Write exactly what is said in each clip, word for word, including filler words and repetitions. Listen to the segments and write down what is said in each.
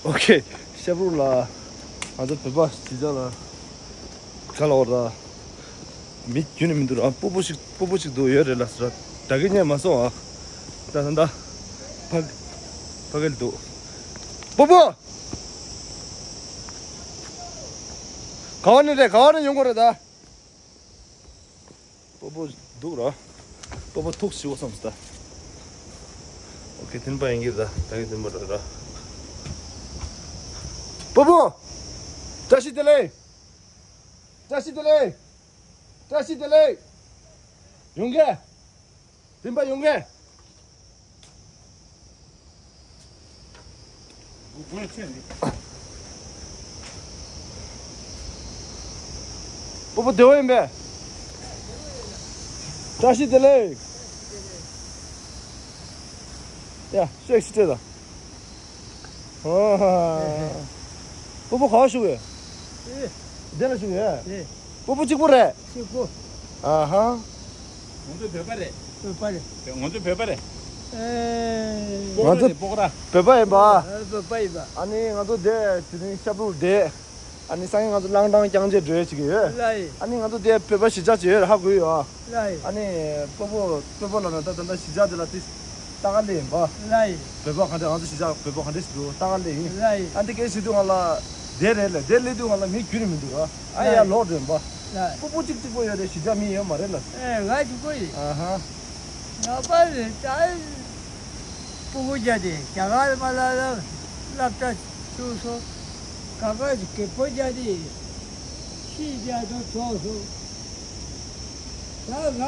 ཨོ་ཁེ། ཤ་བུ་ལ་ང་ཚོ་བོད་པ་གཅིག་ལ་ག་ལ་བར་ད་མི་རྒྱུན་ནས་མི་འདུག་ར། སྤོ་བོ་ཞིག་སྤོ་བོ་ཞིག་འདུག་ཡོད་རེད་ལ་ཟེར། ད་གི་ཉན་མ་སོང་ཨ། ད་ད་ད་ཕ་ཕ་གི་འདུག་སྤོ་བོ། ག་བ་ནས་རེད། ག་བ་ནས་ཡོང་གི་རེད་ད། སྤོ་བོ་འདུག་ར། སྤོ་བོ་ཐུག་ཞིག་བསམ་སྟ། ཨོ་ཁེ། ཐིན་པ་ཡིན་གྱི་ར། ད་གི་ཐིན་པ་ར་ར། སྤོ་བོ། བཀྲ་ཤིས་བདེ་ལེགས། བཀྲ་ཤིས་བདེ་ལེགས། བཀྲ་ཤིས་བདེ་ལེགས། ཡོང་གི། ཐིན་པ་ཡོང་གི། སྤོ་བོ་བདེ་བོ་ཡིན་པས། བཀྲ་ཤིས་བདེ་ལེགས། ཡ། ཤེག་ཤི་ཏྲེ་ད། ཨོ། སྤོ་བོ་ག་བ་བཞུགས་ཡོད། ཨེ། འདི་ལ་བཞུགས་ཡོད། ཨེ། སྤོ་བོ་གཅིག་པོ་རེད། གཅིག་པོ། ཨ་ཧ། ང་ཚོ་བོད་པ་རེད། བོད་པ་རེད། ང་ཚོ་བོད་པ་རེད། ཨེ། སྤོག་ར་རེད། སྤོག་ར། བོད་པ་ཡིན་པ། ཨ། བོད་པ་ཡིན་པ། ཨ་ནི་ང་ཚོ་འདི་དེ་རིང་ཤ་བུ་བསྡད། ཨ་ནི་སང་ཉིན་ང་ཚོ་གླང་ཐང་རྐྱང་རྗེས་འགྲོ་ཡས་ཅིག་ཡོད། ལགས་ཡིན། ཨ་ནི་ང་ཚོ་འདི་བོད་པ་གཞིས་ཆགས་ཅིག་ཡོད་རེད། ཧ་གོ་ཡོད་ཨ། ལགས་ཡིན། ཨ་ནི་སྤོ་བོ་སྤོ་བོ་ལ་ན་ད་ད་ད་གཞིས་ཆགས་འདི་ལ་དེ་ལྟ་ག་ལེ་ཡིན་པ། ལགས་ཡིན། བོད་པ་ག་འདྲ། ང་ཚོ་གཞིས་ཆགས་བོད་པ་ག་འདྲ་ཞིག་འདུག་ལྟ་ག་ལེ་ཡིན། ལགས་ཡིན། ཨ་འདི་གས་ཟེར་དུས་ང་ལ་དེ་རེད་ལ། དེ་སླེབས་དུས་ང་ལ་མི་རྒྱུན་ནས་མི་འདུག་ཨ། ཨ་ཡ། ལགས་ཡིན། ལོག་འགྲོ་ཡིན་པ། ལགས་ཡིན། སྤོ་བོ་གཅིག་གཅིག་པོ་ཡོད་རེད། གཞིས་ཆགས་མི་ཡོད་མ་རེད་ལ། ཨེ། ང་གཅིག་པོ་ཡིན། ཨ་ཧ། ང་པ་རེད་ད། སྤུ་གུ་བརྒྱབ་སྟེ་རྒྱ་གར་མ་ལ་ལ་སློབ་གྲྭ་ཚུགས་སོང་། ག་ག་གི་སྤོ་བརྒྱབ་སྟེ་ཤི་བརྒྱབ་དང་གྲོངས་སོང་། ད་ང་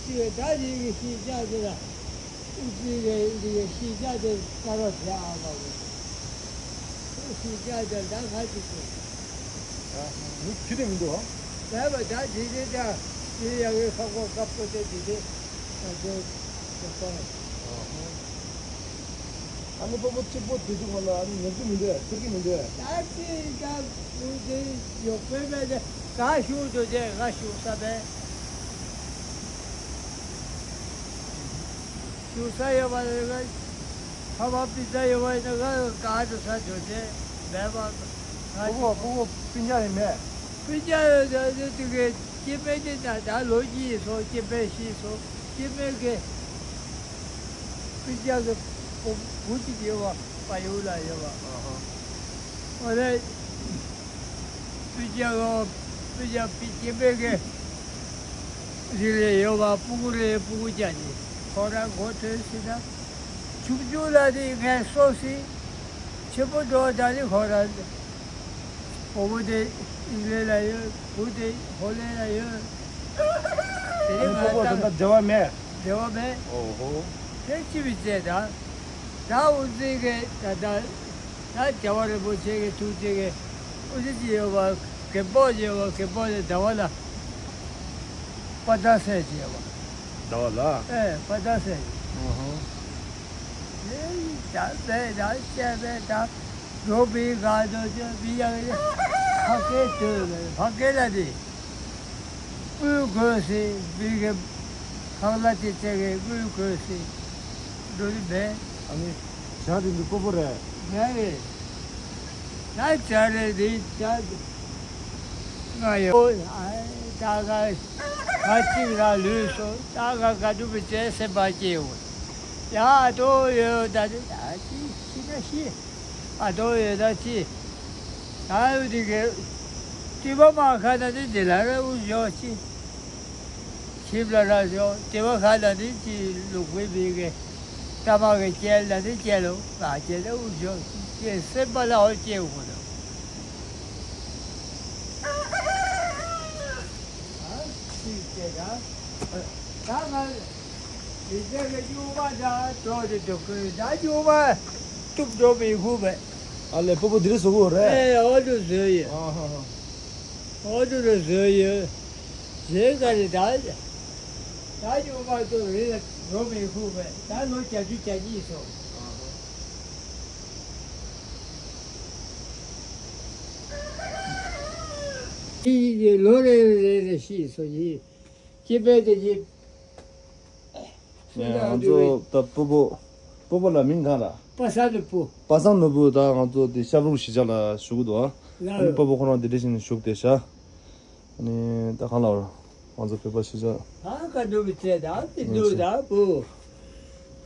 ཅི་ད་ནི་གི་ཤི་བརྒྱབ་དེ་ལ་ཨུ་ཙི་གི་འདི་གི་ཤི་བརྒྱབ་དེ་ཀ་རོ་བྱས་ཨ་མ་གི་ཤི་བརྒྱབ་དེ་ད་ང་ཅི་དགོས། མི་ཁྱི་དེ་མི་འདུག་ཨ། བས་པ་ད་དེ་དེ་ད་དེ་ཡ་གི་ཁ་ཁོ་ཀ་པོ་དེ་དེ་དེ་ད་དེ་དེ་ཀ་རོ། ཨ་ནི་སྤོ་བོ་གཅིག་པོ་དེ་ཚོ་ང་ལ་ཨ་ནི་ཉོབ་ཀྱི་མི་འདུག་ཟེར་གྱི་མི་འདུག་ད་ཅི་ད་བུ་དེ་ཡོག་པའི་མེད་དེ་ག་ཤུགས་འདུག་དེ་ག་ཤུགས་ས་བས་ཤུགས་ས་ཡོད་པ་རེད། ག་ཕ་མ་སྤུན་ཟླ་ཡོད་པ་ཡིན་ན་ག་ག་འགྲོ་ས་འགྲོ་དེ་མེད་པ་ང་སྤོ་བོ་སྤོ་བོ་སྤུན་ཀྱག་ཡིན་མེད། སྤུན་ཀྱག་ཡོད་དེ་དེ་གི་སྐྱེ་དམན་དེ་ན་ད་ལོ་གཉིས་སོང་། སྐྱེ་དམན་ཤི་སོང་། སྐྱེ་དམན་གི་སྤུན་ཀྱག་གི་བུ་བུ་གཅིག་ཡོད་པ། ཕ་ཡུལ་ལ་ཡོད་པ། ཨ་ཧ། འོ་རེད། སྤུན་ཀྱག་གི་སྤུན་ཀྱག་སྐྱེ་དམན་གི་རིགས་རེ་ཡོད་པ། སྤུ་གུ་རེ་སྤུ་གུ་ཀྱག་ཅིག་ཁོ་རང་མགོ་ཐོན་ཟིན་ན་ཆུང་ཆུང་ལ་དེ་ངས་གསོ་ཟིན། ཆེན་པོ་འགྲོ་ད་ནི་ཁོ་རང་། སྤོ་བོ་དེ་ཨིང་ལན་ལ་ཡོད། བུ་དེ་ཧོ་ལན་ལ་ཡོད། དེ་ཨ་ནི་རིང་ང་སྤོ་བོ་ད་ལྟ་ད་འབྲེལ་བ་མེད། འབྲེལ་བ་མེད། ཨོ་ཧོ། དེ་ཅི་བི་ཙེ་ད། ད་ཨུ་ཙི་གེ་ད་ད། ད་རྒྱལ་བ་རིན་པོ་ཆེ་གི་ཐུགས་རྗེ་གི་ཨུ་ཙི་ཅི་ཡོད་པ། གེ་པོ་ཡོད་པ། གེ་པོ་དེ་ཟླ་བ་ལ། པ་ད་སེ་ཅི་ཡོད་པ། ཟླ་བ་ལ། ཨེ་པ་ད་སེ་ཅི། ཨོ་ཧོ། ཨེ་ད་བས་ད་བཤད་པས་ད་འགྲོ་བའི་ག་དོ་ཅོ་བི་ཡ་གི་ཕ་སྐད་དོ་བས་ཕ་སྐད་ལ་དེ་དབུལ་དགོས་སི་བི་གི་ཕག་ལ་དེ་ཚེ་གི་དབུལ་དགོས་སི་འགྲོ་རི་བས། ཨ་ནི་བྱ་རི་འདི་སྤོ་བོ་རེད། བས་རེད། ད་བྱ་རི་འདི་བྱ་ང་ཡོད་ཨ་ད་ག་ག་ཅིག་ར་ལུས་སོ། ད་ག་ག་འགྲུབ་བྱས་སེམས་པ་སྐྱེ་འོ། ཡ་ཨ་ཏོ་ཡོད་ད་དེ་ད་ཅི་ཤི་ན་ཤི། ཨ་ཏོ་ཡོད་ད་ཅི། ད་ཡོད་དེ་གེ་ཏི་བ་མ་ཁ་ན་དེ་དེ་ལ་ར་འུ་ཞོ་ཅི། ཁྱིམ་ལ་ར་ཞོ་ཏི་བ་ཁ་ན་དེ་ཅི་ལུག་པའི་མི་གེ་ཏ་མ་གེ་སྐྱེལ་ན་དེ་སྐྱེལ་ལོ་ང་སྐྱེལ་ད་འུ་ཞོ་ཅི་སེམས་པ་ལ་འོ་སྐྱེ་འོ་ནོ། ཨ་ཅི་སྐྱེ་ད། ད་ང་མི་ཚེ་གི་སྨྱུག་མ་ད་འགྲོ་དེ་འགྲོ་གི་ད་སྨྱུག་མ་གཏུབ་འགྲོ་མི་ཁུག་པས། ཨ་ལེ་སྤོ་བོ་འདི་རེད་བཟོ་གི་ཡོད་རེད། ཨེ་ཨོ་ཏོ་བཟོས་ཡོད། ཨ་ཧ་ཧ། ཨོ་ཏོ་རེ་བཟོས་ཡོད། བཟོས་ག་རེ་ད། ད་སྨྱུག་མ་གཏུབ་རེད་འགྲོ་མི་ཁུག་པས། ད་ལོ་བརྒྱད་ཅུ་གྱ་གཉིས་སོང་། ཨ་ཧ། ཁྱི་ཡིས་ལོ་རེ་རེ་རེ་ཤི་སོང་ཡིན། སྐྱེ་དཔལ་དེ་ཡིན། ང་ཚོ་ད་སྤོ་བོ། སྤོ་བོ་ལ་མིང་གང་ལ། པ་སངས་ནོར་བུ། པ་སངས་ནོར་བུ་ད་ང་ཚོ་དེ་ཤ་རུག་གཞིས་ཆགས་ལ་བཞུགས་འདུག་ཨ། ལགས། ཨ་ནི་སྤོ་བོ་ཁོ་རང་དེ་འདྲ་བྱས་ནས་བཞུགས་བསྡད་ཤག་ཨ་ནི་ད་གང་ལ་བར་ང་ཚོ་བོད་པ་གཞིས་ཆགས། ཨ་ཀ་འདུག་མི་ཚེ་ད་དེ་འདུག་ད་བུ།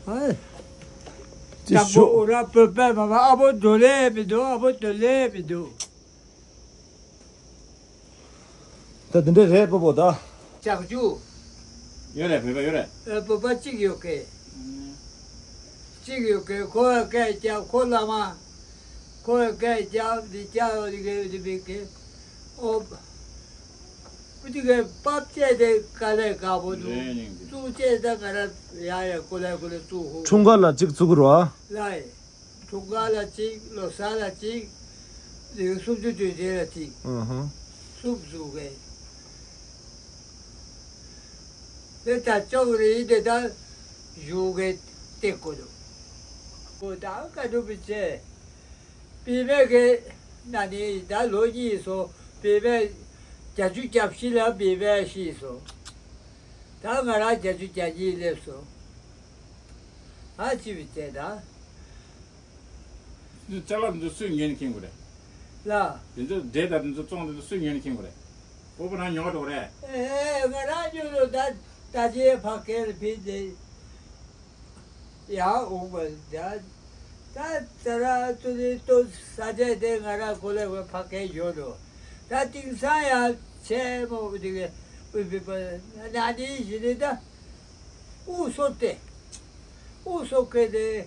ཨ། ཅི་ད་ཤོག་བུ་ར་བོད་པ་མ་མ་ཨ་བོ་འདོད་ལེ་མི་འདུག་ཨ་བོ་འདོད་ལེ་མི་འདུག་ད་འདི་འདྲ་རེད་སྤོ་བོ་ད། ལྕགས་ཀྱུ། ཡོད་རེད། བོད་པ་ཡོད་རེད། ཨ་བོད་པ་གཅིག་ཡོད་གི། གཅིག་ཡོད་གི། ཁོ་ཡ་སྐད་རྒྱབ། ཁོ་བླ་མ། ཁོ་ཡ་སྐད་རྒྱབ། འདི་རྒྱབ། འདི་གི་འདི་མི་གི། ཨོ། འདི་གི་པབ་ཅེ་དེ་དཀའ་ལས་ཁག་པོ་འདུག་རེད་ནི། བཙུགས་ཅེ་ད་ང་ར་ཡ་ཡ་ཀུ་ལེ་ཀུ་ལེ་བཙུགས་ཧུ། འཁྲུངས་སྐར་ལ་གཅིག་བཙུགས་རོགས་ཨ། ལའི། འཁྲུངས་སྐར་ལ་གཅིག་ལོ་གསར་ལ་གཅིག་ལེའུ་སུམ་ཅུ་དོན་བདུན་ལ་གཅིག་ཨ་ཧ། གསུམ་བཙུགས་གི། དེ་ད་ཅོག་རེ་ཡིན་དེ་ད་བཞུགས་གི་སྟེགས་དགོས་འདུག་ཁོ་ད་བཀའ་སྒྲུབ་པའི་ཚེ། བི་མའི་གི་ན་ནི་ད་ལོ་གཉིས་སོ། བི་མའི་བརྒྱད་ཅུ་གྱ་བཞི་ལ་བི་མའི་ཤི་སོ། ད་ང་རང་བརྒྱད་ཅུ་གྱ་གཉིས་སླེབས་སོ། ཨ་ཅི་བི་ཚེ་ད། འདི་ཅ་ལག་འདི་ཚོ་སུས་ཉོས་ནས་ཁྱེར་དགོས་རེད། ལ། འདི་ཚོ་འབྲས་དང་འདི་ཚོ་བཙོང་འདི་ཚོ་སུས་ཉོས་ནས་ཁྱེར་དགོས་རེད། སྤོ་བོ་རང་ཉོ་ག་འགྲོ་གི་རེད། ཨེ་ང་རང་ཉོས་ལོ། ད་ད་ཅི་ཕ་གིར་ཕིན་ཏེ་ཡང་འོང་བ་ད། ད་ད་ར་ཚོ་ནི་ཏོ་ས་ཆ་དེ་ང་རང་གོ་ལེ་བའི་ཕ་གིར་ཡོད་ལོ། ད་དེང་སང་ཡང་ཆེ་མོ་དེ་གི་ཨུ་པི་པ་ན་ནི་ཞི་ནི་ད། ཨུ་སོ་ཏེ། ཨུ་སོ་ཀེ་ཏེ།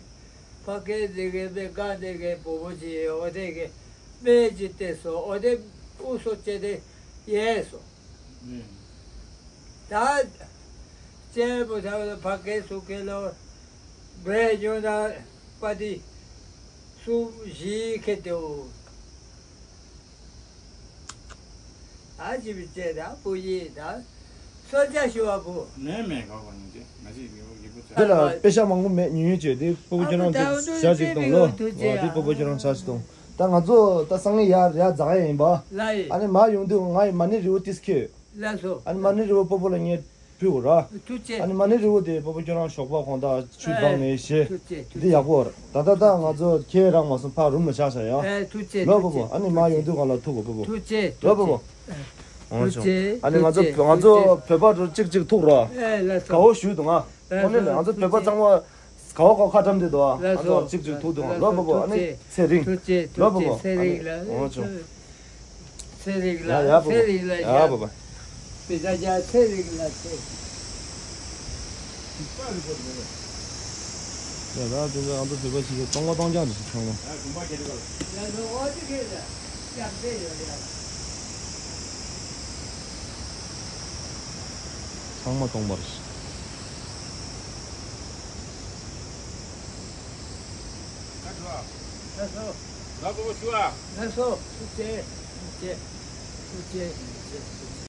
ཕ་ཀེ་ཏེ་གེ་པེ་ཀ་ཏེ་གེ་པོ་པོ་ཅི་ཨོ་ཏེ་གེ་མེ་ཅི་ཏེ་སོ་ཨོ་ཏེ་ཨུ་སོ་ཅེ་ཏེ་ཡེ་སོ། ད་ཅེ་པོ་ཐ་ཕ་ཀེ་སུ་ཀེ་ལོ་བེ་ཉོ་ན་པ་ཏི་སུ་ཞི་ཁེ་ཏེ་ཨོ། ཨ་ཅི་བི་ཅེ་དང་བུ་ཡིན་དང་། གསོལ་ཇ་ཞུ་བ་བུ། མེད་མེད་ག་བ་ཡིན་ཅེ་ང་ཅི་ཡོད་ཡིན་པོ་ཅེ། དེ་ལ་པེ་ཤ་མང་པོ་མེད། ཉུང་ཉུང་བྱོས་ཏེ་སྤོ་བོ་ཁྱོད་རང་ཨ་ཁུ་ད་ཞག་ཅིག་གཏོང་ལོ། ཨོ་དེ་སྤོ་བོ་ཁྱོད་རང་ཞག་ཅིག་གཏོང་། ད་ང་ཚོ་ད་སང་ཉིན་ཡར་ཡར་འཛེག་ཡ་ཡིན་པ། ལ་ཡི། ཨ་ནི་མ་ཡོང་དུས་ང་ཡི་མ་ཎི་རི་བོ་ཏིས་ཁྱོད། ལགས་སོ། ཨ་ནི་མ་ཎི་རི་བོ་སྤོ་བོ་ལ་ངས་ཕུལ་དགོས་ར། ཐུགས་རྗེ། ཨ་ནི་མ་ཎི་རི་བོ་དེ་སྤོ་བོ་ཁྱོད་རང་ཞོགས་པ་དགོང་དག་ཆུ་ཨེ། འབག་ནས་བཞེས། ཐུགས་རྗེ་ཐུགས་འདི་རྗེ། ཡག་པོ་ར། ད་ད་ད་ང་ཚོ་ཁྱེད་རང་མ་སོང་ཕར་རུམ་ལ་ཆགས་བཞག་ཡ། ཨེ་ཐུགས་རྗེ། ལོ་སྤོ་བོ། ཐུགས་རྗེ། ཨ་ནི་མ་ཡོང་དུས་གང་ལ་ཐུག་གོ་སྤོ་བོ། ཐུགས་རྗེ། ལོ་སྤོ་བོ། ཐུགས་རྗེ། ཨ་ནི་ང་ཚོ་ཐུགས་རྗེ། ང་ཚོ་ཐུགས་རྗེ། བོད་པ་ཚོ་གཅིག་གཅིག་ཐུག་ར། ཨེ་ལགས་སོ། དགའ་བོ་ཞུས་འདུག་ང་། ཨེ་དངོས་གནས་ལ་ང་ཚོ་བོད་པ་ཚང་མ། ག་བ་ག་ཁ་བཀྲམ་དེ་དོ། ལགས་སོ། ང་ཚོ་གཅིག་གཅིག་ཐུག་དུ་ལགས་ལོ་སོ། སྤོ་བོ། ཨ་ནི་ཐུགས་རྗེ། ཚེ་རིང་། ཐུགས་རྗེ། ལོ་སྤོ་བོ། ཐུགས་རྗེ། ཨ་ནི་ཚེ་རིང་ལ། འོ་ཆུང་། ཚེ་རིང་ལ། ཡ་ཡ་སྤོ་བོ། ཚེ་རིང་ལ་ཡ་ཡ། སྤོ་བོ། པི་ད་ཅ་ཚེ་རིང་ལ་ཚེ། ཡ་ད་དེ་ཚོ་ང་ཚོ་བོད་པ་ཞིག་གི་སྟོང་པ་སྟོང་རྐྱང་དུ་ཞིག་ཚང་མ། ལགས་སོ། འོ་དེ་ཁེལ་ལ་ཡང་དེ་ཡོད་ཡ། ཚང་མ་སྟོང་པར་ཞིག་ལགས་སོ། ལགས་སོ། ལགས་སོ། ཐུགས་རྗེ། ཐུགས་རྗེ། ཐུགས་རྗེ། ཐུགས་རྗེ།